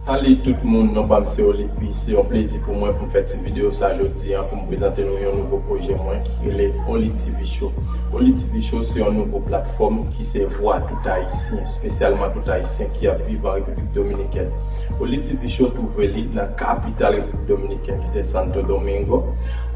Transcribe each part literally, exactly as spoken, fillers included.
Salut tout moun, non pa m se Oli P. Se yon plezi pou mwen pou m fè ti videyo sa jodi a pou m prezante nou yon nouvo pwojè mwen ki rele Oli T V Show. Oli T V Show se yon nouvo platfòm ki se vwa tout Ayisyen, espesyalman tout Ayisyen ki ap viv an Repiblik Dominikèn. Oli T V Show twouve li nan kapital Repiblik Dominikèn ki se Santo Domingo,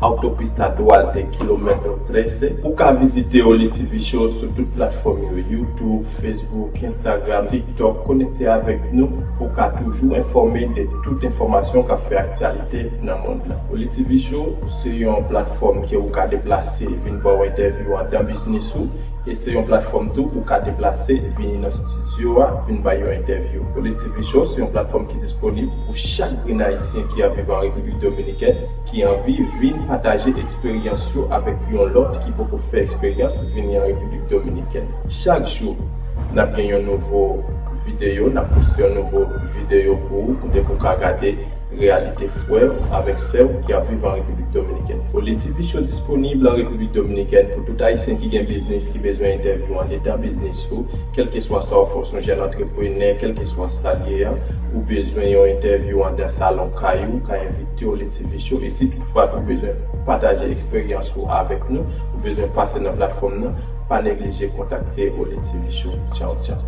Autopista Duarte, kilomètre trese. Ou ka vizite Oli T V Show sou tout platfòm yo, YouTube, Facebook, Instagram, TikTok. Konekte avèk nou pou w ka toujou enfòme de tout enfòmasyon k ap fè aktyalite nan mond lan. Oli T V Show se yon platfòm ke ou ka deplase vin ba w entèvyou anndan biznis ou, e se yon platfòm tou ou ka deplase vini nan estidyo a, vin bay yon entèvyou. Oli T V Show se yon platfòm ki disponib pou chak grenn Ayisyen ki ap viv an Repiblik Dominikèn, ki anvi vin pataje eksperyans yo avèk yon lòt ki poko fè eksperyans vini an Repiblik Dominikèn. Chak jou, n ap gen yon nouvo videyo, n ap poste yon nouvo videyo pou ou, kote pou w ka gade reyalite frè w avèk sè w ki ap viv an Repiblik Dominikèn. Oli T V Show disponib an Repiblik Dominikèn pou tout Ayisyen ki gen biznis ki bezwen entèvyou anndan biznis ou, kèlkeswa sa w fè, w se yon jèn antreprenè, kèlkeswa sa l ye a, ou bezwen yon entèvyou anndan salon kay ou, ou ka envite Oli T V Show. E si toutfwa tou w bezwen pataje eksperyans ou avèk nou, ou bezwen pase nan platfòm nan, pa neglije kontakte Oli T V Show. Tchaw, tchaw.